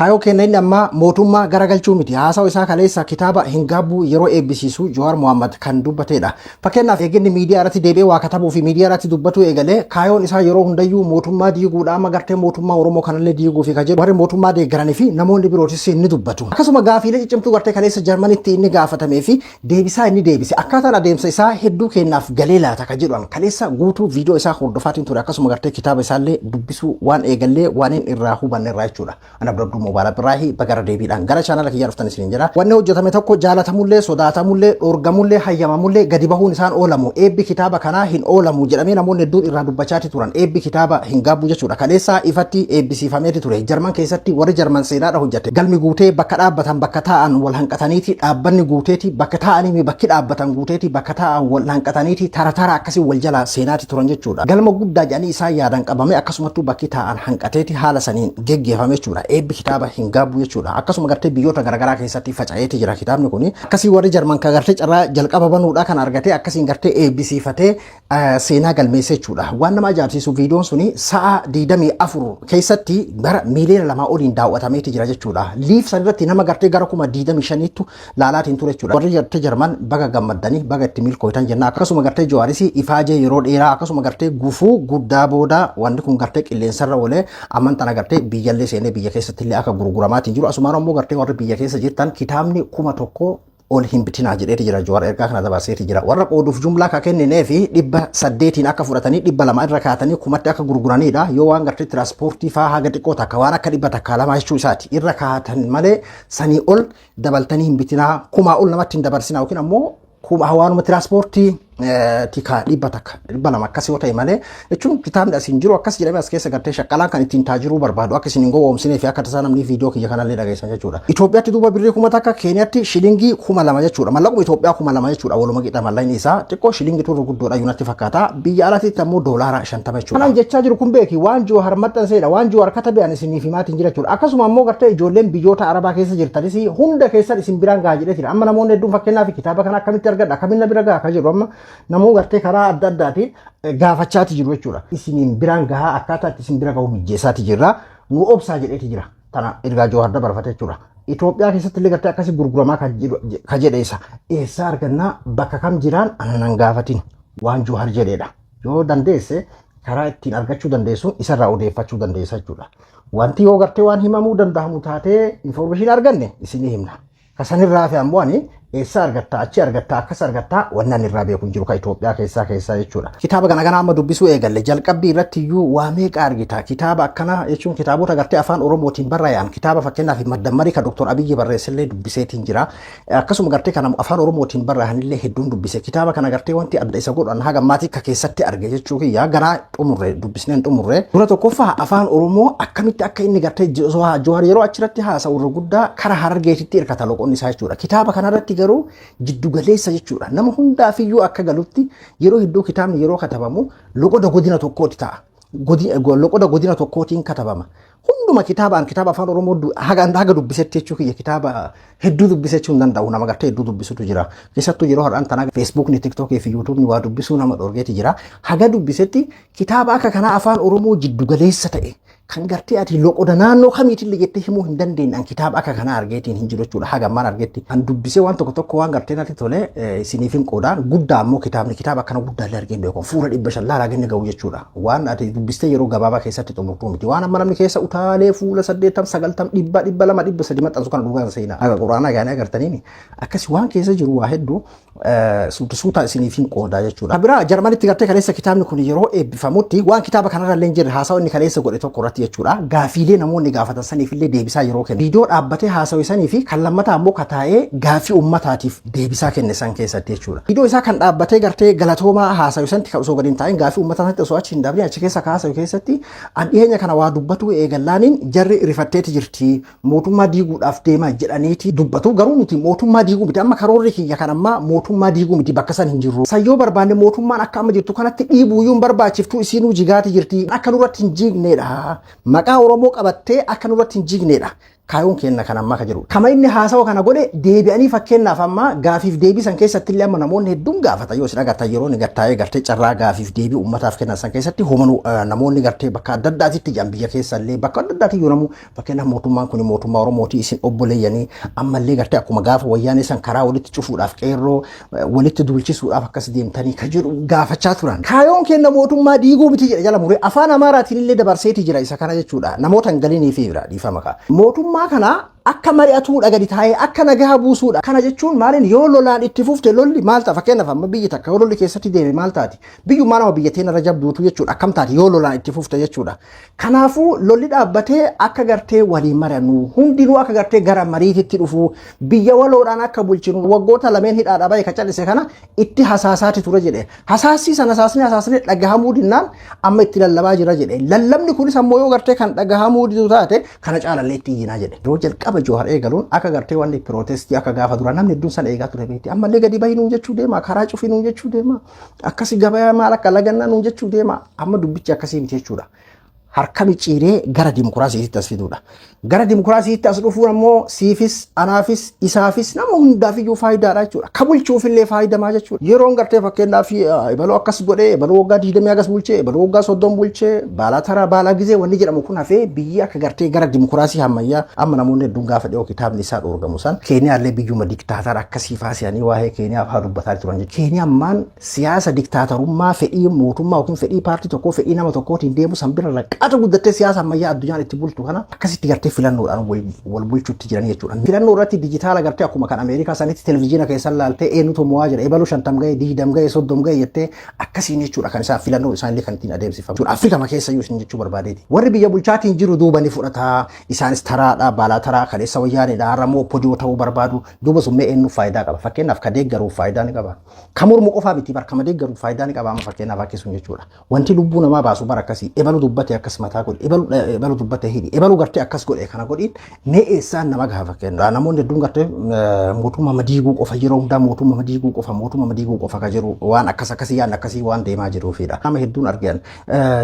Kaayoo keenya inni ammaa mootummaa garagalchuu miti. Haasawa isaa kaleessa kitaaba Hin Gaabbuu yeroo eebbisiisu Jawaar Mohaammed kan dubbateedha. Fakkeenyaaf, eeginni miidiyaa irratti deebi'ee waa katabuu fi miidiyaa irratti dubbatuu eegalee, kaayoon isaa yeroo hundayyuu mootummaa diiguudha, amma gartee mootummaa Oromoo kanallee diiguu fi kan jedhu warri mootummaa deeggaranii fi namoonni birootis ni dubbatu. Akkasuma gaafiilee ciccimtuu gartee kaleessa Jarmanitti inni gaafatamee fi deebisaa inni deebise, akkaataan adeemsa isaa hedduu keenyaaf galee laata kan jedhu kaleessa guutuu viidiyoo isaa hordofaatiin ture. Akkasuma gartee kitaaba isaallee dubbisuu waan eegallee waan inni irraa hubanne irraa jechuudha. Ana Abduu Mobaalaa Birraahii, bagara deebiidhaan gara chaanala kiyyaa dhuftan isiniin jedha. Wanni hojjetame tokko jaalatamullee, sodaatamullee, dhoorgamullee, hayyamamullee gadi bahuun isaan oolamu. Eebbi kitaaba kanaa hin oolamu jedhamee namoonni hedduun irraa dubbachaati turan. Eebbi kitaaba Hin Gaabbu jechuudha. Kaleessaa ifatti eebbisiifameeti ture. Jarman keessatti warri Jarman seenaadha hojjete. Galmi guutee, bakka dhaabbatan bakka taa'an wal hanqataniiti, dhaabbanni guuteeti, bakka taa'anii bakki dhaabbatan guuteeti, bakka taa'an wal hanqataniiti, tara tara akkasii wal jala seenaati turan jechuudha. Galma guddaa jedhanii isaan yaadan qabame, akkasumattuu bakki taa'an hanqateeti haala saniin geggeeffame jechuudha. Eebbi kitaaba Hin Gaabbu jechuudha. Akkasuma gartee biyyoota garaagaraa keessatti faca'eeti jira kitaabni kuni. Akkasii warri Jarman kan gartee carraa jalqaba banuudha kan argatee, akkasiin gartee eebbisiifatee seenaa galmeesse jechuudha. Waan nama ajaa'ibsiisu, viidiyoon suni sa'a 24 keessatti gara miiliyoona 2 oliin daawwatameeti jira jechuudha. Live san irratti nama gartee gara 25,000ttu laalaatiin ture jechuudha. Warri gartee Jarman baga gammaddanii, baga itti milkooytan jenna. Akkasuma gartee Jawaaris ifaajee yeroo dheeraa, akkasuma gartee gufuu guddaa booda wanni kun gartee qilleensarra oolee, amman tana gartee biyyallee seenee biyya keessatti illee akka gurguramaatiin jiru. Asumaan ammoo gartee warri biyya keessa jirtan kitaabni 1000 ol hin bitinaa jedheeti jira Jawaar, ergaa kana dabarseeti jira. Warra qooduuf jumlaa ka kenninee fi 800n akka fudhatanii 200 irra kaatanii 1000tti akka gurguranidha. Yoo waan gartee tiraanspoortii faa haga xiqqoo takka, waan akka 100 200 jechuu isaati, irra kaatan malee sanii ol dabaltanii hin bitinaa, 1000 ol namatti hin dabarsinaa, yookiin ammoo waanuma tiraanspoortii tika 100 200 akkas yoo ta'e malee jechuun, kitaabni asiin jiru akkas jedhamee as keessa gartee shaqqalaan kan ittiin taajiruu barbaadu akka isin hin gowwoomsinee fi akka tasaa namni viidiyoo kiyya kanallee dhageessan jechuudha. Itoophiyaatti duuba birrii 1000, Keeniyaatti shilingii 2000 jechuudha. Mallaquma Itoophiyaa 2000 jechuudha. Waluma qixa mallaqni isaa xiqqoo shilingii turre guddoodha yuunatti fakkaata. Biyya alaatti ammoo doolaara 50 jechuudha. Kanan jechaa jiru kun beeki, waan Jawar maxxanseedha. Waan Jawar katabe ani isiniif himaatiin jira jechuudha. Akkasuma ammoo gartee ijoolleen biyyoota Arabaa keessa jirtanis hunda keessan isin biraan gahaa jedhee jira. Amma namoonni hedduun fakkeenyaaf kitaaba kana akkamitti argadha, akkamiin na bira gahaa kan jedhu amma namoo gartee karaa adda addaatiin gaafachaati jiru jechuudha. Isiniin biraan gahaa, akkaataa itti isin bira gahu mijjeessaati jirra. Nu obsaa jedheeti jira. Tana ergaa Jawar dabarfate jechuudha. Itoophiyaa keessatti illee gartee akkasii gurguramaa kan jedhe isa. Eessaa argannaa, bakka kam jiraan ana nan gaafatin, waan Jawar jedheedha. Yoo dandeesse karaa ittiin argachuu dandeessu isarraa odeeffachuu dandeessa jechuudha. Wanti yoo gartee waan himamuu danda'amu taatee information arganne isinii himna. Kasanirraa fi ammoo ani eessa argattaa, achi argattaa, akkas argattaa, wanni ani irraa beeku hin jiru kan Itoophiyaa keessaa keessaa jechuudha. Kitaaba kana kana amma dubbisuu eegalle, jalqabbii irratti iyyuu waa meeqa argita. Kitaaba akkana jechuun kitaabota gartee afaan Oromootiin barraa'an, kitaaba fakkeenyaaf Maddammarii kan Dr. Abiyyi barreessellee dubbiseetiin jira. Akkasuma gartee kana afaan Oromootiin barraa'anillee hedduun dubbise. Kitaaba kana gartee wanti adda isa godhan haga ammaatii akka keessatti arge jechuu kiyya, garaa xumurre dubbisneen xumurre. Dura tokkoffaa afaan Oromoo akkamitti akka inni gartee Jawaar yeroo achirratti haasa'u irra guddaa kara Harargeetitti hirkata loqonni isaa jechuudha. Kitaaba kanarratti garuu jiddugaleessa jechuudha. Nama hundaafiyyuu akka galutti, yeroo hedduu kitaabni yeroo katabamu loqoda godina tokkooti ta'a. Loqoda godina tokkootiin katabama. Hunduma kitaabaan kitaaba afaan Oromoo haga dubbisetti jechuu kiyya, kitaaba hedduu dubbisachuu hin danda'u, nama gartee hedduu dubbisutu jira. Keessattuu yeroo har'aan tanaa Feesbuukni, Tiktookii fi Yuutuubni waa dubbisuu nama dhorgeeti jira. Haga dubbisetti kitaaba akka kanaa afaan Oromoo jiddugaleessa ta'e kan gartee ati loqoda naannoo kamiitillee jettee himuu hin dandeenye an kitaaba akka kanaa argeetiin hin jiru jechuudha. Haga ammaan argetti. Kan dubbisee waan tokko tokko waan gartee natti tole isiniif hin qoodaan. Guddaa ammoo kitaabni kitaaba akkana guddaallee argee hin beeku. Fuula 500 laalaa ganni ga'u jechuudha. Waan ati dubbistee yeroo gabaabaa keessatti xumurtuu miti. Waan amma namni keessa utaalee fuula 80, 90, 100, 200, 300 maxxansu kana dhugaan seenaa. Haga quraanaa gaanii agartaniini. Akkasi waan keessa jiru waa hedduu suuta suutaa isiniif hin qoodaa jechuudha. Biraa Jarmanitti gartee kaleessa kitaabni kun yeroo eebbifamutti waan kitaaba kanarra illee hin jirre haasawa inni kaleessa godhe tokko irratti jechuudha. Gaafiilee namoonni gaafatan saniif illee deebisaa yeroo kennu. Viidiyoo dhaabbatee haasawe sanii fi kan lammataa ammoo kataa'ee gaafii uummataatiif deebisaa kenne san keessatti jechuudha. Viidiyoo isaa kan dhaabbatee gartee galatoomaa haasawe santi kan osoo gadi hin taa'in, gaafii uummataa sanatti osoo achi hin dabrin, achi keessa haasawe keessatti, an dhiyeenya kana waa dubbatu eegallaaniin jarri rifatteeti jirti, mootummaa diiguudhaaf deemaa jedhaniiti dubbatu. Garuu nuti mootummaa diiguu miti. Amma karoorri kiyya kan ammaa mootummaa diiguu miti, bakka san hin jirru. San yoo barbaanne mootummaan akka amma jirtu kanatti dhiibuu iyyuu hin barbaachiftu, isiinuu jigaati jirti. Akka nurratti hin jiigneedha. Maqaa Oromoo qabattee akka nurratti hin jiigneedha. Kaayoon kenna kan ammaa ka jiru. Kama inni haasawa kana godhe deebi'anii, fakkeenyaaf amma gaafiif deebii san keessatti illee amma namoonni hedduun gaafata. Yoo isin agartan, yeroo inni gartaa'ee gartee carraa gaafiif deebii uummataaf kennan san keessatti homanuu namoonni gartee bakka adda addaatitti jiran, biyya keessa illee bakka adda addaatti yoo namu, fakkeenyaaf mootummaan kun mootummaa Oromootii, isin obboleeyyanii, ammallee gartee akkuma gaafa Wayyaanee san karaa walitti cufuudhaaf, qeerroo walitti duulchisuudhaaf akkas deemtanii ka jedhu gaafachaa turan. Kaayoon kenna mootummaa diiguu miti jedhe jala muree afaan Amaaraatiin illee dabarseeti jira isa kana jechuudha. Namoota hin galinii fi bira dhiifama ka. Mootummaa kana akka mari'atuudha, gadi taa'ee akka nagaa buusuudha. Kana jechuun maaliin yoo lolaan itti fufte, lolli maal ta'a? Fakkeenyaaf amma biyyi takka yoo lolli keessatti deeme maal taati? Biyyummaa nama biyya teena irra jabduutu jechuudha. Akkam taati yoo lolaan itti fufte jechuudha? Kanaafuu lolli dhaabbatee akka gartee waliin mari'annu, hundinuu akka gartee gara mariititti dhufu, biyya waloodhaan akka bulchinu, waggoota lameen hidhaadhaa bahe ka callise kana itti hasaasaati ture jedhe. Hasaasii sana hasaasnee hasaasnee dhagahamuu dinnaan amma itti lallabaa jira jedhe. Lallabni kunis ammoo yoo gartee kan dhagahamuu didu taate, kana caalallee itti iyyinaa jedhe. Yeroo jalqaba Joohar eegaluun akka gartee wanni protestii akka gaafa dura namni hedduun sana eegaa ture beekti. Ammallee gadi bahi nuun jechuu deema, karaa cufii nuun jechuu deema, akkasi gabayaa maal akka lagannaa nuun jechuu deema. Amma dubbichi akkasii miti jechuudha. Harka micciiree gara dimokiraasiitti as fiduudha. Gara dimokiraasiitti as dhufuun ammoo siifis, anaafis, isaafis, nama hundaafiyyuu faayidaadha jechuudha. Ka bulchuufillee faayidamaa jechuudha. Yeroon gartee fakkeenyaaf ebaloo akkas godhee, ebaloo waggaa 20 akkas bulchee, ebaloo waggaa 30 bulchee, baalaa taraa baalaa gizee wanni jedhamu kun hafee, biyyi akka gartee gara dimokiraasii ammayyaa. Amma namoonni hedduun gaafa dhiyoo kitaabni isaa dhoorgamu san Keeniyaallee biyyuma diktaatara akkasii faasiyanii waa'ee Keeniyaa fa'aa dubbataa turan jechuudha. Keeniyaan maan siyaasa diktaatarummaa fedhii mootummaa yookiin fedhii paartii tokkoo, fedhii nama tokkootiin deemu san bira raqqata guddattee siyaasa ammayyaa addunyaan itti bultu kana akkasitti gartee filannoodhaan wal bulchuutti jiran jechuudha. Filannoo irratti dijitaala gartee akkuma kan Ameerikaa sanitti televizyiina keessan laaltee eenyutu mo'aa jira, ebaluu 50 ga'e, 20 ga'e, 30 ga'e jettee akkasiin jechuudha kan isaan filannoo isaanillee kan ittiin adeemsifamu. Afrikama keessa iyyuu isin jechuu barbaadeeti. Warri biyya bulchaatiin jiru duuba ni fudhata. Isaanis taraadha, baalaa taraa, kaleessa Wayyaaneedha, har'a immoo OPDO ta'uu barbaadu. Duuba sun mee eenyuuf faayidaa qaba? Fakkeenyaaf ka deeggaruuf faayidaa ni qaba. Ka mormu qofaa miti bar, kama deeggaruuf faayidaa ni qaba amma fakkeenyaaf akki sun jechuudha. Wanti lubbuu namaa baasu bara akkasii ebalu dubbate akkas mataa godhe, ebalu ebalu dubbate hidhi, ebalu gartee akkas godhe kana godhiin mee eessaan nama gaha? Fakkeenyaaf namoonni hedduun gartee mootummaa madiiguu qofa, yeroo hundaa mootummaa madiiguu qofa, mootummaa madiiguu qofa ka jiru, waan akkas akkasii yaadni akkasii waan deemaa jiruufidha. Nama hedduun argan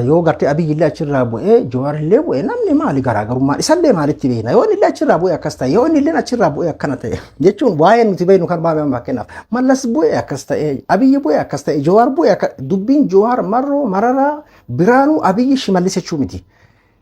yoo gartee Abiyyi illee achirraa bu'ee Jawaar illee bu'ee, namni maali garaagarummaan isallee maalitti beekna? Yoo inni illee achirraa bu'ee akkas ta'e, yoo inni illee achirraa bu'ee akkana ta'e jechuun, waa'ee nuti beeknu kan maal? Fakkeenyaaf Mallas bu'ee akkas ta'e, Abiyyi bu'ee akkas ta'e, Jawaar bu'ee akka dubbiin Jawaar, Marroo, Mararaa, Biraanuu, Abiyyi, Shimallis jechuu miti.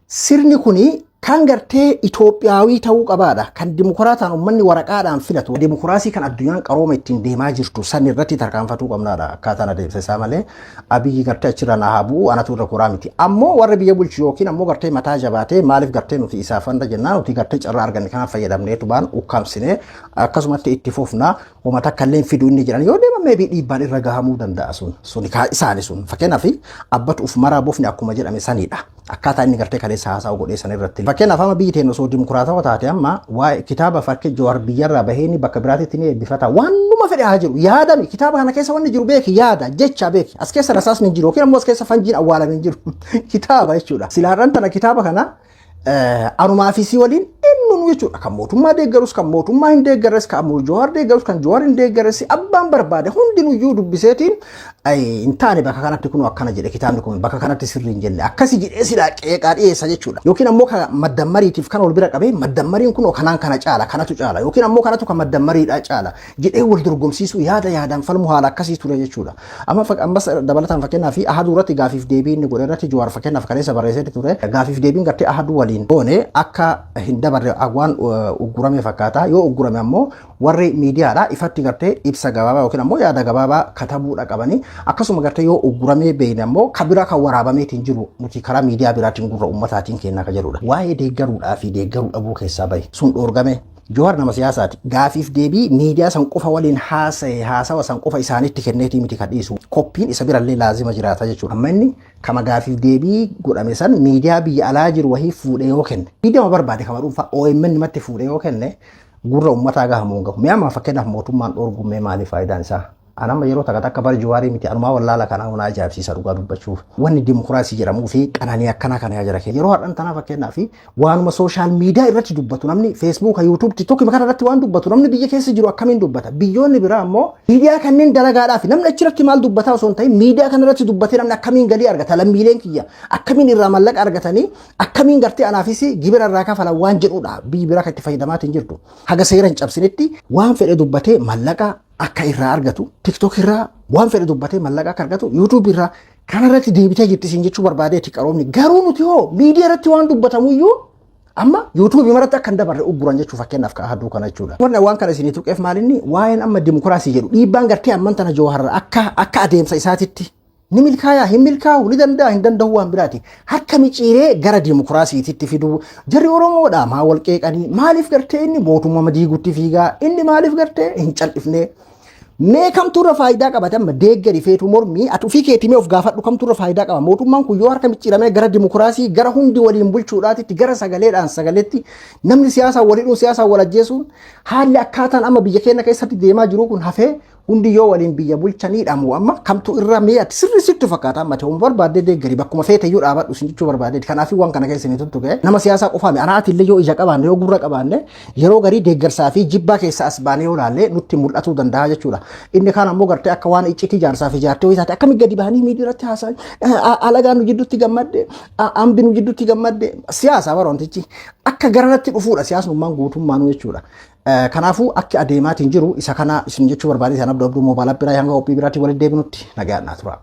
Sirni kuni kan gartee Itoophiyaawii ta'uu qabaadha. Kan dimokiraataan uummanni waraqaadhaan filatu. Dimokiraasii kan addunyaan qarooma ittiin deemaa jirtu san irratti tarkaanfatuu qabnaadha. Akkaataan adeemsa isaa malee Abiyyi gartee achirra na haa bu'u, anatu irra koraa miti. Ammoo warri biyya bulchu yookiin ammoo gartee mataa jabaatee maaliif gartee nuti isaaf handa jennaan, nuti gartee carraa arganne kanaaf fayyadamneetu baan ukkaamsinee akkasumatti itti fufna, homa takka illee fiduu inni jedhan yoo deeman, maybe dhiibbaan irra gahamuu danda'a. Sun sun isaani sun fakkeenyaaf abbatu uf maraa bofni akkuma jedhame sanidha. Akkaataa inni gartee kaleessa haasa'u godhee san irratti. Fakkeenyaaf amma biyyi teenya osoo dimokiraatawaa taate, amma waa'ee kitaaba fakkii Jawaar biyyarraa bahee inni bakka biraatitti ni eebbifata. Waanuma fedhe haa jiru, yaadami kitaaba kana keessa wanni jiru beeki, yaada jecha beeki, as keessa rasaasni hin jiru yookiin ammoo as keessa fanjiin awwaalame hin jiru, kitaaba jechuudha. Silaarran tana kitaaba kana anumaa fi si waliin eenyuun jechuudha. Kan mootummaa deeggarus, kan mootummaa hin deeggarres, kan Jawaar deeggarus, kan Jawaar hin deeggarres, abbaan barbaade hundinuyyuu dubbiseetiin hin taane bakka kanatti kun akkana jedhe, kitaabni kun bakka kanatti sirrii hin jenne akkasi jedhee silaa qeeqaa dhiyeessa jechuudha. Yookiin ammoo kan maddammariitiif kan wal bira qabee maddammariin kun kanaan kana caala, kanatu caala, yookiin ammoo kanatu kan maddammariidhaa caala jedhee wal dorgomsiisuu, yaada yaadaan falmu haala akkasii ture jechuudha. Amma ammas dabalataan fakkeenyaaf Ahaduu irratti gaafiif deebii inni godhe irratti Jawaar fakkeenyaaf kaleessa barreessee ture, gaafiif deebiin gartee Ahaduu waliin goone akka hin dabarre waan uggurame fakkaata. Yoo uggurame ammoo warri miidiyaadha ifatti gartee ibsa gabaabaa yookiin ammoo yaada gabaabaa katabuudha qabanii, akkasuma gartee yoo ugguramee beekne ammoo kabira kan waraabameetiin jiru nuti karaa miidiyaa biraatiin gurra ummataatiin kennaa ka jedhudha. Waa'ee deeggaruudhaa fi deeggaruu dhabuu keessaa bahe sun dhoorgame. Jawaar nama siyaasaati. Gaafiif deebii miidiyaa san qofa waliin haasa'e, haasawa san qofa isaanitti kenneetii miti kan dhiisu. Koppiin isa birallee laazima jiraata jechuudha. Amma inni kama gaafiif deebii godhame san miidiyaa biyya alaa jiru wahii fuudhee yoo kenne, miidiyaa barbaade kama dhuunfaa OMN matti fuudhee yoo kenne, gurra uummataa gahamu hin gahu. Mi'a amma fakkeenyaaf mootummaan dhoorgummee maali faayidaan isaa? Anamma yeroo takka takka bara Jawaarii miti, anumaa wallaala kanaa na ajaa'ibsiisa dhugaa dubbachuuf. Wanni dimokiraasii jedhamuu fi qananii akkanaa kana jira. Yeroo har'an tanaa fakkeenyaaf waanuma social media irratti dubbatu namni Facebook, YouTube, TikTok kana irratti waan dubbatu namni biyya keessa jiru akkamiin dubbata? Biyyoonni biraa ammoo miidiyaa kanneen dalagaadhaaf namni achirratti maal dubbataa osoo hin ta'in, miidiyaa kana irratti dubbatee namni akkamiin galii argata, lammiileen kiyya akkamiin irraa mallaqa argatanii, akkamiin gartee anaafis gibira irraa kafalan waan jedhudha biyyi biraa kan itti fayyadamaatiin jirtu. Haga seera hin cabsinetti waan fedhe dubbatee mallaqa akka irraa argatu, TikTok irraa waan fedhe dubbatee mallaqa akka argatu, YouTube irraa kanarratti deebitee jirti siin jechuu barbaadeeti qaroomni. Garuu nuti hoo miidiyaa irratti waan dubbatamuyyuu amma YouTube maratti akka hin dabarre ugguran jechuu, fakkeenyaaf ka hadduu kana jechuudha. Wanna waan kana isinii tuqeef maalinni waa'een amma dimokiraasii jedhu dhiibbaan gartee amman tana Jawaaharra akka adeemsa isaatitti ni milkaayaa, hin milkaa'u, ni danda'a, hin danda'u waan biraati. Harka miciiree gara dimokiraasiititti fiduu jarri Oromoodha maa wal qeeqanii, maaliif gartee inni mootummaa diigutti fiigaa, inni maaliif gartee hin cal'ifnee? Mee kamtuurra faayidaa qabate amma? Deeggari feetu mormii, ati ofii keetii mee of gaafadhu, kamtuurra faayidaa qaba? Mootummaan kun yoo harka micciiramee gara dimokiraasii, gara hundi waliin bulchuudhaatitti, gara sagaleedhaan sagaleetti namni siyaasaan wal hidhuun, siyaasaan wal ajjeesuun, haalli akkaataan amma biyya keenya keessatti deemaa jiru kun hafee hundi yoo waliin biyya bulchaniidha moo amma kamtu irra? Mee ati sirri sitti fakkaata amma ta'uu barbaaddee deeggari, bakkuma feete iyyuu dhaabadhu sin jechuu barbaadde. Kanaafii waan kana keessa ni tuttuqe. Nama siyaasaa qofaami, anaati illee yoo ija qabaanne, yoo gurra qabaanne, yeroo garii deeggarsaa fi jibbaa keessa as baanee yoo laalle nutti mul'atuu danda'a jechuudha. Inni kaan ammoo gartee akka waan iccitii jaarsaa fi jaartii wayii taate akkami gadi bahanii miidiyaa irratti haasa'an, alagaa nu jidduutti gammadde, ambi nu jidduutti gammadde. Siyaasa bara wantichi akka garanatti dhufuudha siyaasnummaan guutummaanuu jechuudha. Kanaafuu akki adeemaatiin jiru isa kana isin jechuu barbaade. Isaan abduu abduu moobaala biraa hanga qophii biraatti walitti deebinutti nagaan naa tura.